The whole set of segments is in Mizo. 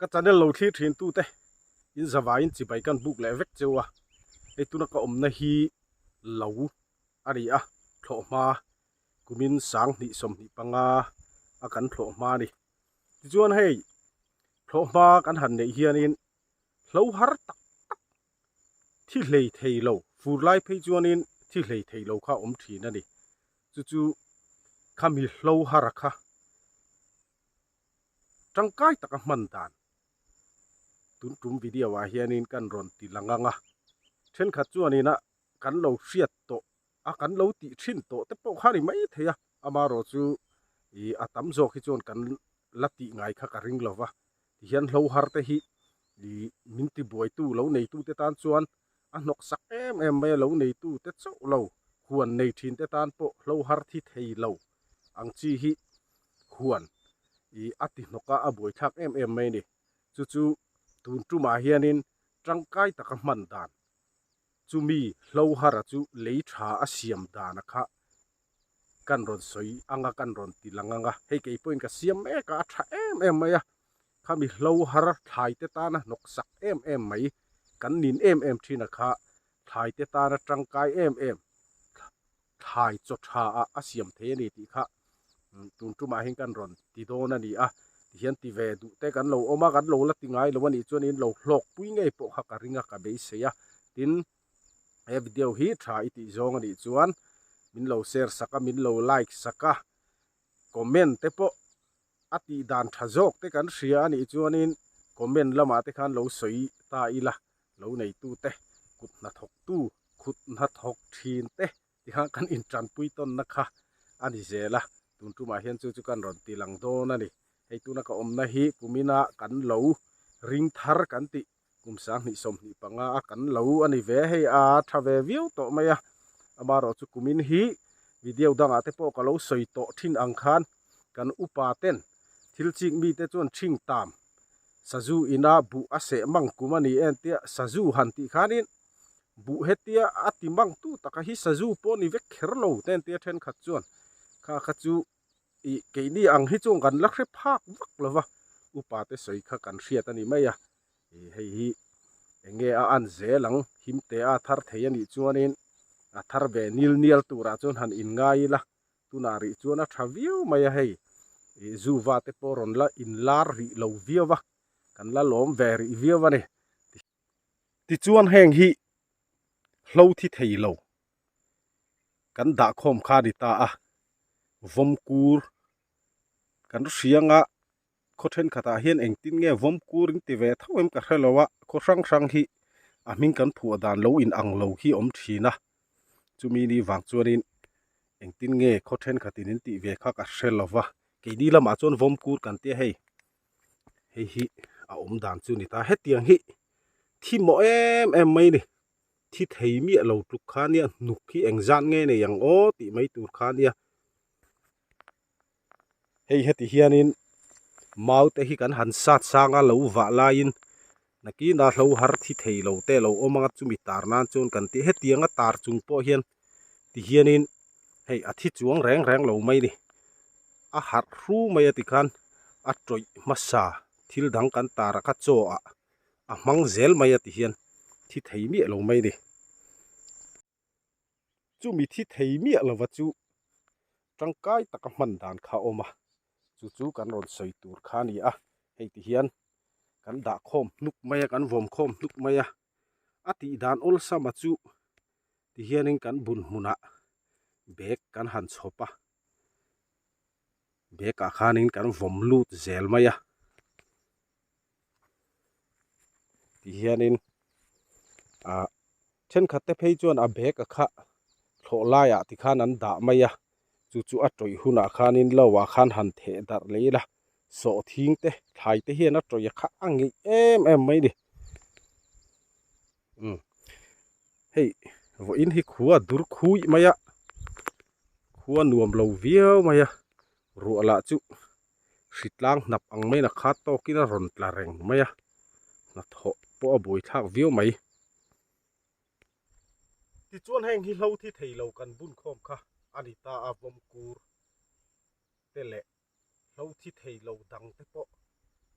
Ka channel lo thlir thin tute in zavaiin chibai kan buk leh vek cheu a, hei tuna ka awmna hi lo a ni a, thlawhhma kumin 2025 a kan thlawhhma a ni. Tichuan hei thlawhhma kan han neih hianin hlo har tak tak thi hlei thei lo, fur lai phei chuanin thi hlei thei lo kha a awm thin a ni. Chu chu khami hlo har kha tangkai taka hman dan tun tum video ah hianin kan rawn ti lang ang a, thenkhat chuanin a kan lo hriat tawh a kan lo tih thin tawh te pawh kha a ni mai thei a, amaherawh chu ih a tam zawk hi chuan kan la tih ngai kha ka ring lo va, tihian hlo har te hi ih min ti buaitu lo neitu te tan chuan a hnawk sak em em mai a, lo neitu te chauh lo huan nei thin te tan pawh hlo har thi thei lo ang chi hi huan ih a ti hnawk a, a buaithlak em em mai a ni. Chu chu tun tumah hianin tangkai taka hman dan chumi hlo hara chu lei tha a siam dana kha kan rawn sawi ang a, kan rawn ti lang ang a, hei kei pawhin ka siam mek a, a tha em em mai a, khami hlo har thlai te tana hnawk sak em em mai kan nin em em thin a kha thlai te tana tangkai em em thlai chaw tha ah a siam thei a ni tih kha tun tumah hian kan rawn ti dawn a ni a, tihian ti ve duh te kan lo awm a, kan lo la ti ngai lo a nih chuan in lo hlawk pui ngei pawh kha ka ring a, ka beisei a, tin he video hi tha i tih zawng a nih chuan min lo share sak a, min lo like sak a, comment te pawh a tih dan tha zawk te kan hria a nih chuanin comment lamah te khan lo sawi ta ila, lo neitu te, kut hnathawktu, khut hnathawk thin te tikhan kan intanpui tawnna kha a ni zel a, tun tumah hian chu chu kan rawn ti lang dawn a ni. Hei tuna ka awmna hi kumina kan lo ring thar kan tih kum 2025 a kan lo a ni ve hei a tha ve viau tawh mai a, amaherawh chu kumin hi video dangah te pawh ka lo sawi tawh thin ang khan kan upa ten thil chik mite chuan thing tam sazu ina buh a seh mang kum a ni en tia sazu han tih khanin buh hetia a ti mang tu taka hi sazu pawh ni vek kher lo te entia thenkhat chuan kha kha chu ih keini ang hi chuan kan la hre phak vak lo va upa te sawi kha kan hriat a ni mai a ih hei hi eng nge a an zel ang him te a thar thei a nih chuanin a thar ve nil nial turah chuan han in ngai ila tunah rih chuan a tha viau mai a hei ih zuva te pawh rawn la inlar rih lo viau va kan la lawm ve rih viau a ni. Tichuan heng hi hlo thi thei lo kan dah khawm kha a ni ta a, vawmkur kan hrianga khaw thenkhatah hian engtin nge vawmkur in ti ve tho em ka hre lo a, khaw hrang hrang hi a hming kan phuah dan lo in ang lo hi a awm thin a, chumi ni vang chuanin engtin nge khaw thenkhatin in tih ve kha ka hre lo va, keini lamah chuan vawmkur kan tia hei. Hei hi a awm dan chu ni ta hetiang hi thi mawh em em mai ni thi thei miah lo tluk kha nia hnuk hi engzat nge nei ang aw tih mai tur kha nia hei heti hianin mau te hi kan han sat sang a lo vah laiin nakina hlo har thi thei lo te lo awm anga chumi tar nan chuan kan tih hetianga tar chung pawh hian tihianin hei a thi chuang reng reng lo mai ni a harh hru mai a tikhan a tawih hmasa thil dang kan tar a kha chaw ah a hmang zel mai a tihian thi thei miah lo mai ni chumi thi thei miah lova chu tangkai taka hman dan kha a awm a chu chu kan rawn sawi tur kha a ni a hei tihian kan dah khawm hnuk mai a kan vawm khawm hnuk mai a a tih dan awlsam a chu tihianin kan bun hmunah bag kan han chhawp a bag ah khanin kan vawm lut zel mai a tihianin ah thenkhat te phei chuan a bag a kha thlawh laiah tikhan an dah mai a chu chu a tawih hunah khanin lo ah khan han theh darh leh ila sawhthing te thlai te hian a tawih a kha a ngeih em em mai ni umm hei vawiin hi khua dur khuih mai a khua nuam lo viau mai a ruah lah chu hritlang hnap ang maiin a khat tawkin a rawn tla reng mai a hnathawh pawh a buaithlak viau mai. Tichuan heng hi hlo thi thei lo kan bun khawm kha a ni ta a vawmkur te leh hlo thi thei lo dang te pawh.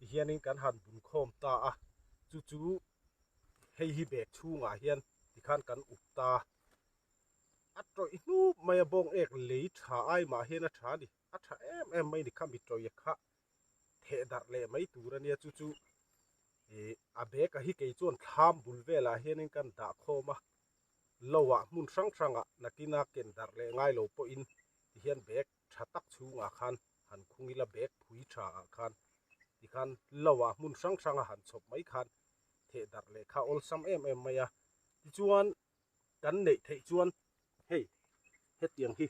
Tihianin kan han bun khawm ta a, chu chu hei hi bag chhungah hian tikhan kan up ta. A tawih hnup mai a, bawng ek lei tha ai mah hian a tha a ni, a tha em em mai ni kha mi tawih kha theh darh leh mai tur a nia, chu chu ih a bag a hi kei chuan thlam bul velah hianin kan dah khawm a, lo ah hmun hrang hrangah nakina ken darh leh ngai lo pawhin tihian bag tha tak chhungah khan han khung ila bag phui tha ah khan tikhan lo ah hmun hrang hrang a han chhawp mai khan theh darh leh kha awlsam em em mai a, tichuan kan neih theih chuan hei hetiang hi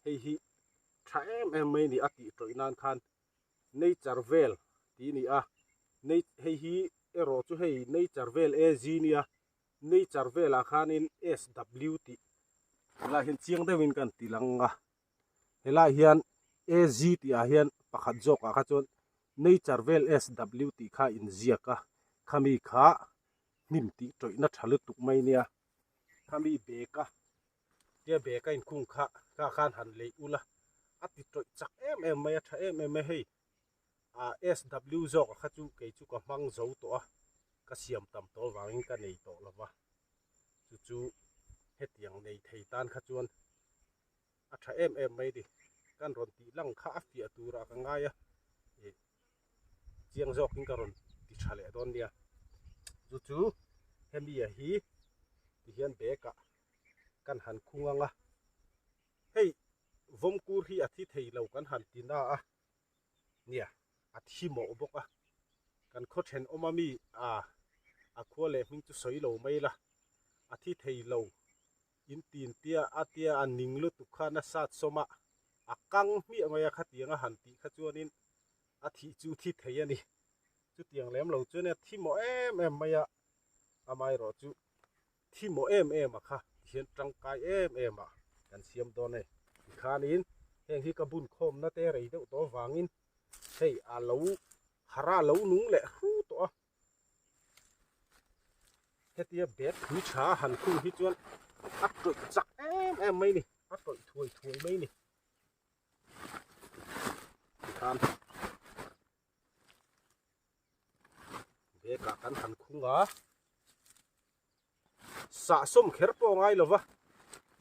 hei hi tha em em mai a ni a tih tawih nan khan nature vel tih a ni a hei hi erawh chu hei nature vel a z nia nature velah khanin s w tih helaiah hian chiang deuhin kan ti lang a helaiah hian a z tih ah hian pakhat zawk ah kha chuan nature vel s w tih kha a inziak a khami kha hnim tih tawihna tha lutuk mai nia khami bag a tia bag a inkhung kha kha khan han leih ula a ti tawih chak em em mai a tha em em mai hei ah sw zawk a kha chu kei chu ka hmang zo tawh a ka siam tam tawh avangin ka nei tawh lo va chu chu hetiang nei thei tan kha chuan a tha em em mai ni kan rawn tih lang kha a fiah turah ka ngai a ih chiang zawkin ka rawn ti tha leh dawn nia chu chu hemi a hi tihian bag ah kan han khung ang a hei vawmkur hi a thi thei lo kan han ti na a nia a thi mawh bawk a kan khaw thenawm a mi a a khua leh hming chu sawi lo mai la a thi thei lo. In tin tia a tia a ning lutuk kha nasa sawm a, a kang hmiah mai a khatiang a han tih kha chuanin a thih chu thi thei a ni. Chutiang lem lo chuan a thi mawh em em mai a, amaherawh chu thi mawh em em a kha tihian tangkai em em a kan siam dawn a ni. Tikhanin heng hi ka bun khawmna te rei deuh tawh avangin hei a lo hara lo nung leh hru tawh a. Hetia bag phui tha a han khung hi chuan a tawih chak em em mai ni a tawih thuai thuai mai ni tikhan bag ah kan han khung a sahsawm kher pawh a ngai lo va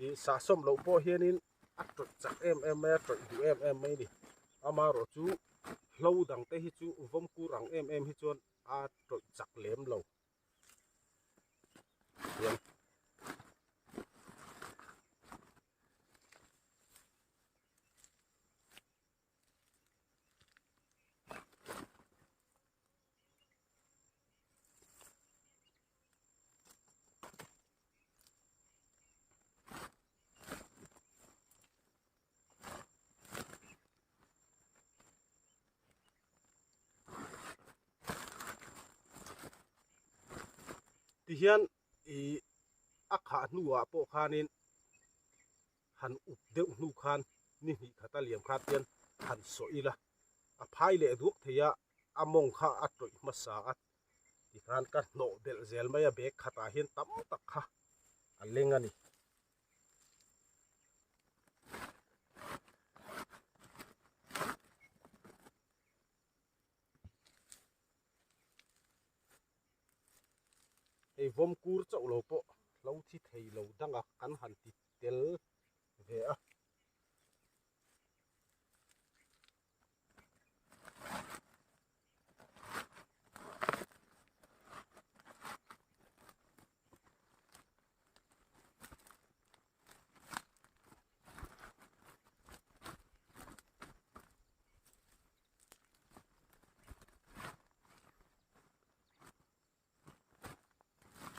ih sahsawm loh pawh hianin a tawih chak em em mai a tawih duh em em mai a ni amaherawh chu hlo dang te hi chu vawmkur ang em em hi chuan a tawih chak lem lo hian. Tihian ih a khah hnuah pawh khanin han up deuh hnu khan ni hnih khat a liam khan hian han sawh ila a phai leh duak thei a a mawng kha a tawih hmasa a tikhan ka hnawh belh zel mai a bag khatah hian tam tak kha a leng a ni. Hei vawm kur chauh lo pawh hlo thi thei lo danga kan han ti tel ve a.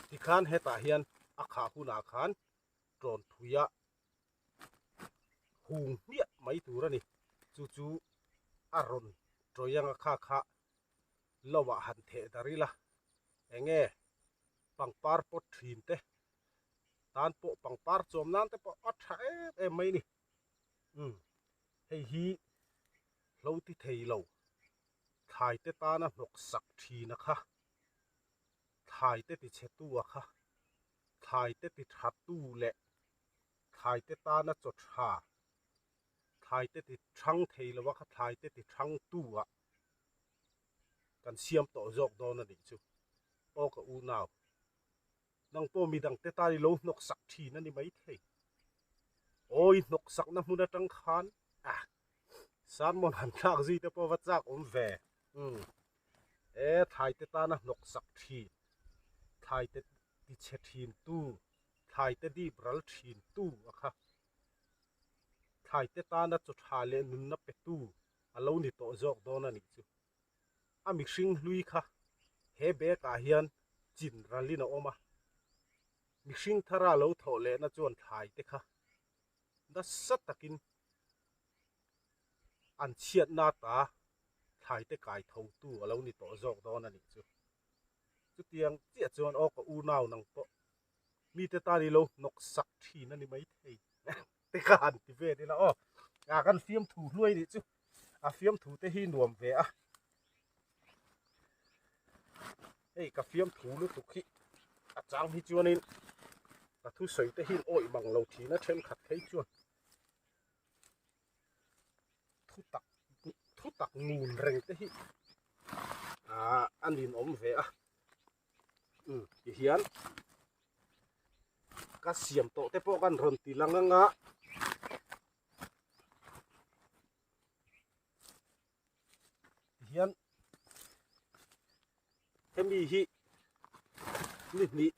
Tikhan hetah hian a khah hunah khan tawn thuia hung hmiah mai tur a ni. Chu chu a rawn tawih anga kha kha lo ah han theh dar ila enge pangpar pawt thin te tan pawh pangpar chawm nan te pawh a tha em em mai a ni. Umm hei hi hlo ti thei lo thlai te tana hnawk sak thin a kha thlai te ti chhe tu a kha thlai te ti tha tu leh thlai te tana chaw tha thlai te ti thang thei lo a kha thlai te ti thang tu ah. kan siam tawh zawk dawn a nih chu. Aw ka unau, nang pawh midangte tan i lo hnawk sak thin a ni maithei. Aw i hnawk sakna hmun atang khan ah sermon han thlak zui te pawh va chak awm ve. Umm e thlai te tana hnawk sak thin, thlai te tichhe thin tu, thlai te dip ral thin tu a kha. Thlai te tana chaw tha leh nunna pe tu a lo ni tawh zawk dawn a nih chu. A mihring hlui kha he bag ah hian chin ralin a awm a, mihring thara lo thawh lehna chuan thlai te kha nasa takin an chhiatna ta thlai te kai tho tu a lo ni tawh zawk dawn a nih chu. Chutiang chiah chuan aw ka unau nang pawh mite tan i lo hnawk sak thin a ni maithei te ka han ti vel ila aw a kan fiamthu hluai nih chu a fiamthu te hi nuam ve a hei ka fiamthu lutuk hi a chang hi chuanin ka thusawi te hi awih mang lo thin a thenkhat phei chuan thu tak thu tak ngun reng te hi ah a ninawm ve a. Umm ti hian ka siam tawh te pawh kan rawn ti lang anga ti hian hemi hi ni hnih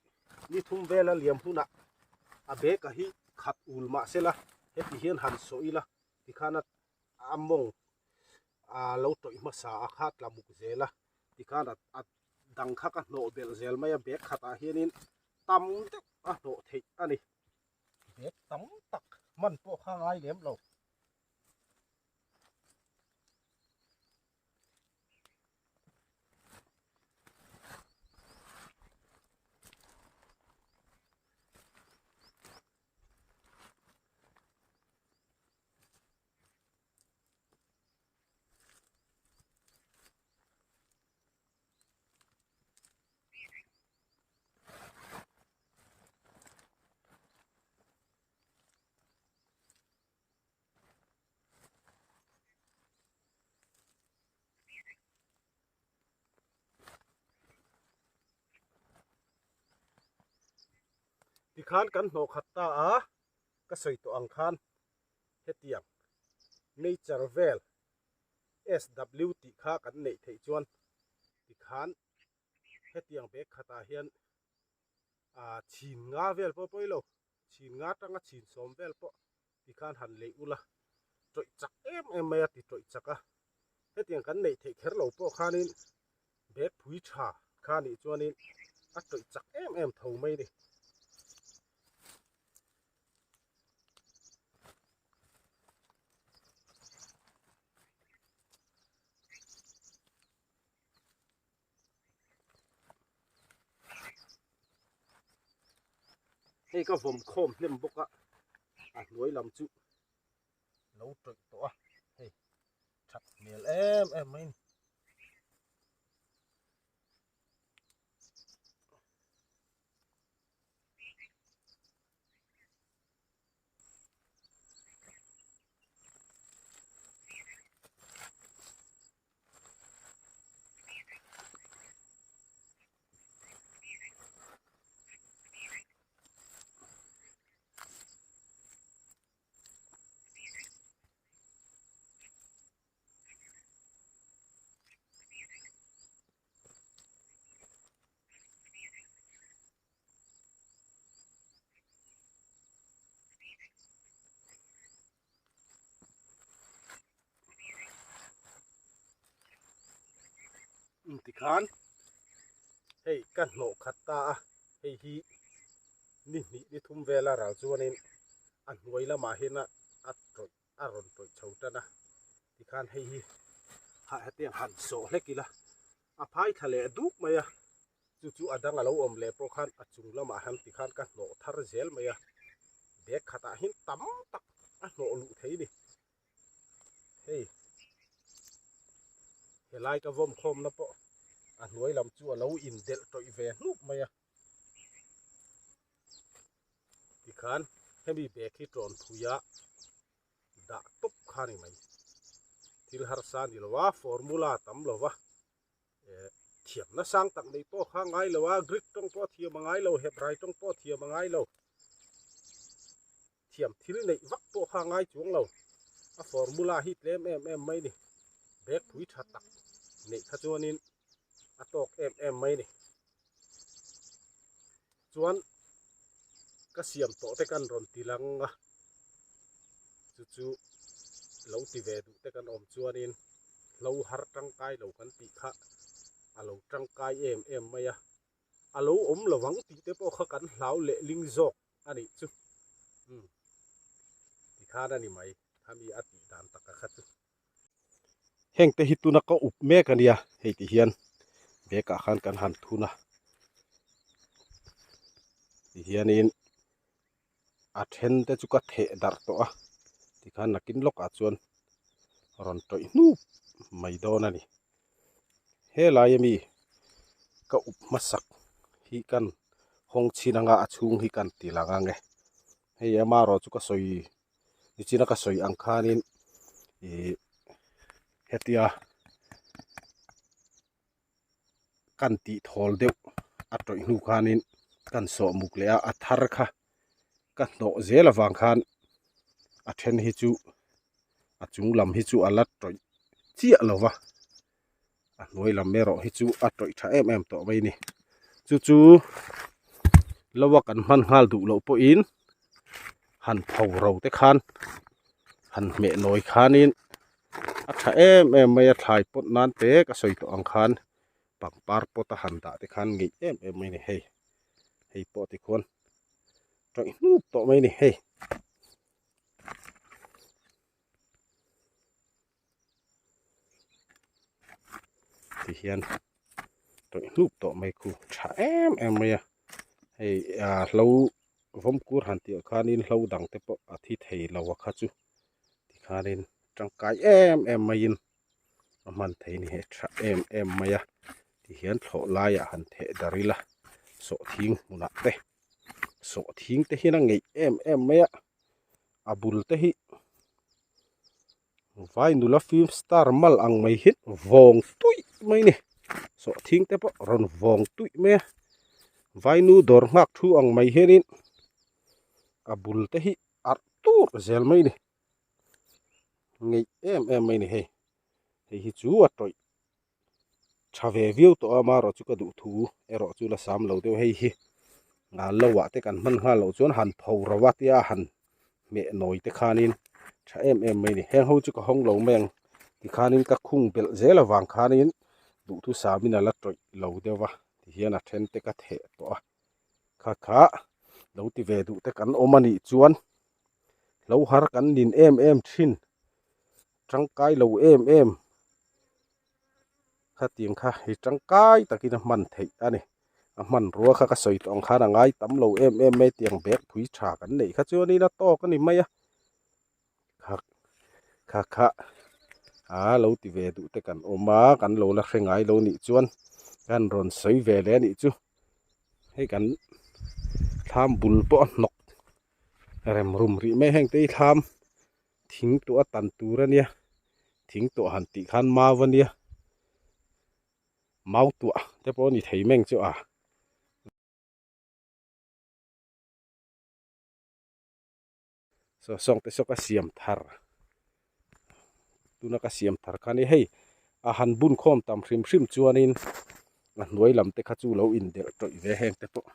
ni thum vela liam hunah a bag a hi khat ul mah sela heti hian han sawi ila tikhan a mawng a lo tawih hmasa a kha tla muk zel a tikhan a dang kha ka hnawh belh zel mai a bag khatah hianin tam deuh a hnawh theih a ni bag tam tak hman pawh kha ngai lem lo. Tikhan kan hnawh khat ta a, ka sawi tawh ang khan hetiang nature vel SW tih kha kan neih theih chuan tikhan hetiang bag khatah hian ah chhin nga vel pawh pawi lo chhin nga atanga chhin sawm vel pawh tikhan han lei ula tawih chak em em mai a ti tawih chak a hetiang kan neih theih kher lo pawh khanin bag phui tha kha nih chuanin a tawih chak em em tho mai a ni. Hei ka vawm khawm hnem bawk a a hnuai lam chu lo tawih tawh a hei that hmel em em mai a ni. Tikhan hei ka hnawh khat ta a hei hi ni hnih ni thum vela ral chuanin a hnuai lamah hian a tawih a rawn tawih chho tan a tikhan hei hi hetiang han sawh hlek ila a phai thla leh duk mai a chu chu a dang a lo awm leh pawh khan a chung lamah hian tikhan ka hnawh thar zel mai a bag khatah hian tam tak a hnawh luh thei a ni hei helai ka vawm khawmna pawh a hnuai lam chu a lo indelh tawih ve hnup mai a. Tikhan hemi bag hi tawn phuia dah tawp kha ni mai. Thil harsa ni lo a, formula tam lo va. Thiamna sang tak nei pawh kha ngai lo a, Greek tawng pawh thiam a ngai lo, Hebrai tawng pawh thiam a ngai lo. Thiam thil neih vak pawh kha ngai chuang lo. A formula hi tlem em em mai ni. Bag phui tha tak neih kha chuanin a tawk em em mai ni. Chuan ka siam tawh te kan rawn ti lang a, chu chu lo ti ve duh te kan awm chuanin hlo har tangkai lo kan tih kha a lo tangkai em em mai a, a lo awm lo ang tih te pawh kha kan hlau leh ling zawk a nih chu. Umm tikhan a ni mai khami a tih dan taka kha chu. Heng te hi tuna ka up mek a nia hei ti hian bag ah khan kan han thun a ti hianin a then te chu ka theh darh tawh a tikhan nakin lawkah chuan rawn tawih hnup mai dawn a ni helai ami ka up hmasak hi kan hawng chhin anga a chhung hi kan ti lang ang e hei amaherawhchu chu ka sawi nichina ka sawi ang khanin ih hetia kan tih thawl deuh a tawih hnu khanin kan sawh muk leh a a thar kha ka hnawh zel avang khan a then hi chu a chung lam hi chu a la tawih chiah lo va a hnuai lam erawh hi chu a tawih tha em em tawh mai a ni chu chu lo a kan hman nghal duh loh pawhin han pho ro te khan han hmeh nawi khanin a tha em em mai a thlai pawt nan te ka sawi tawh ang khan pangpar pawt a han dah te khan ngeih em em mai a ni hei hei pawh tikhuan tawih hnup tawh mai a ni hei. Ti hian tawih hnup tawh mai khu tha em em mai a hei ah hlo vawm kur han tih ah khanin hlo dang te pawh a thi thei lo a kha chu tikhanin tangkai em em maiin a hman thei a ni hei tha em em mai a tihian thlawh laiah han theh darh ila sawhthing hmunah te sawhthing te hian a ngeih em em mai a a bul te hi vai nula film star mal ang mai hi vawng tuih mai a ni sawhthing te pawh rawn vawng tuih mai a vai nu dawr nghak thu ang mai hianin a bul te hi arh tur zel mai a ni ngeih em em mai a ni hei hei hi chu a tawih tha ve viau tawh a amaherawh chu ka duh thu erawh chu la sam lo deuh hei hi ah lo ah te kan hman nghal loh chuan han pho ro a tia han hmeh nawi te khanin tha em em mai a ni heng ho chu ka hawng lo mai ang tikhanin ka khung belh zel avang khanin duhthusam in a la tawih lo deuh va tihian a then te ka theh tawh a kha kha lo ti ve duh te kan awm a nih chuan lo har kan nin em em thin tangkai lo em em. Khatiang kha hi tangkai takin a hman theih a ni. A hmanrua kha ka sawi tawh ang khan a ngai tam lo em em mai tiang bag phui tha kan neih kha chuanin a tawk a ni mai a. Kha kha kha a lo ti ve duh te kan awm a, kan lo la hre ngai lo nih chuan kan rawn sawi ve leh a nih chu. Hei kan thlam bul pawh a hnawk rem rum rih mai heng te hi thlam. Thing tuah tan tur a nia thing tuah han tih khan mau a nia mau tuah te pawh a ni thei meng chu a. Saw sawng te saw ka siam thar tuna ka siam thar kha ni hei a han bun khawm tam hrim hrim chuanin a hnuai lam te kha chu lo indelh tawih ve heng te pawh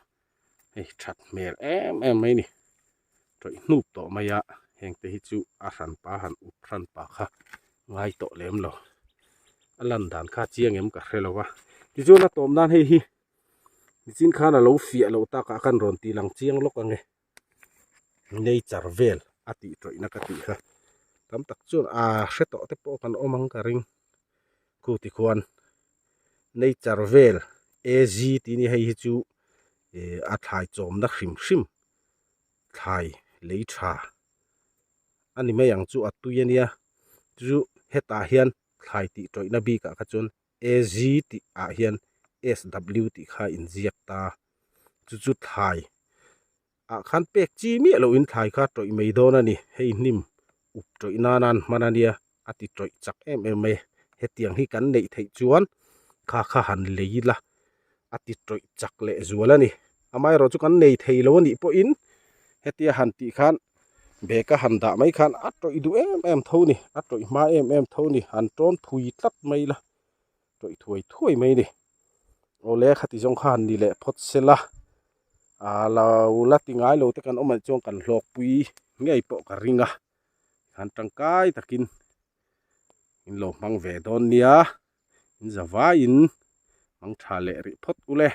hei that hmel em em mai a ni. Tawih hnup tawh mai a, heng te hi chu a hranpa han up hranpa kha ngai tawh lem lo. A lan dan kha chiang em ka hre lo a. Tichuan a tawm nan hei hi nichin khan a lo fiah loh takah khan rawn tih lang chiang lawk ang e. Nature vel a tih tawihna ka tih kha tam tak chuan a hre tawh te pawh kan awm ang ka ring. Khu tikhuan nature vel AZ tih ni hei hi chu ih a thlai chawmna hrim hrim. Thlai lei tha a ni mai ang chu a tui a nia chu hetah hian thlai tih tawihna bikah kha chuan A Z tih ah hian S W tih kha a inziak ta chu chu thlai ah khan pek chi miah loh in thlai kha tawih mai dawn a ni hei hnim up tawih nan a an hman a nia a ti tawih chak em em mai hetiang hi kan neih theih chuan. Kha kha han lei ila a ti tawih chak leh zual a ni. Amaherawh chu kan nei thei lo a nih pawhin hetia han tih khan bag a han dah mai khan a tawih duh em em tho a ni, a tawih hma em em tho a ni, han tawn phui tlat mai ila tawih thuai thuai mai a ni. Awle khati zawng kha han ni leh phawt sela ah lo la ti ngai lo te kan awm anih chuan kan hlawkpui ngei pawh ka ring a, han tangkai takin in lo hmang ve dawn nia. In zavaiin hmang tha leh rih phawt ule.